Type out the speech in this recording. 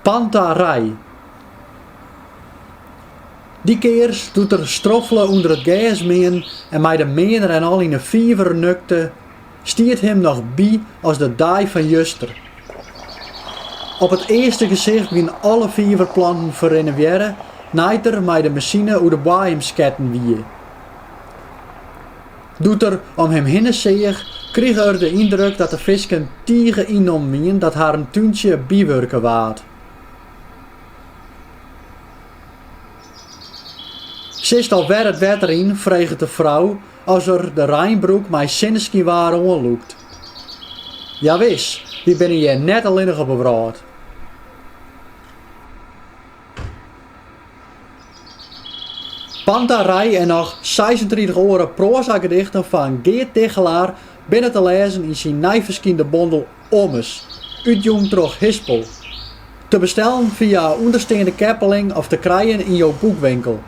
Panta rei. Dy kears doe't er stroffele ûnder it gers meanen en mei de meaner en al yn 'e fiver nukte, stiet him noch by as de dei fan juster. Op it earste gesicht wienen alle fiverplanten ferrinnewearre nei't er mei de masine oer de boaiem sketten wie. Doe't er om him hinne seach, krige er de yndruk dat de fisken tige ynnommen wienen dat harren túntsje bywurke waard. Sitst al wer it wetter yn? freget de frou as er de reinbroek mei sinneskynwaar oanlûkt. Jawis, wy binne hjir net allinnich op 'e wrâld. Panta rei en noch 36 oare proazagedichten fan Geart Tigchelaar binne te lêzen yn syn nij ferskynde bondel Ommers, útjûn troch Hispel. Te bestellen fia ûndersteande keppeling of te krijen yn jo boekwinkel.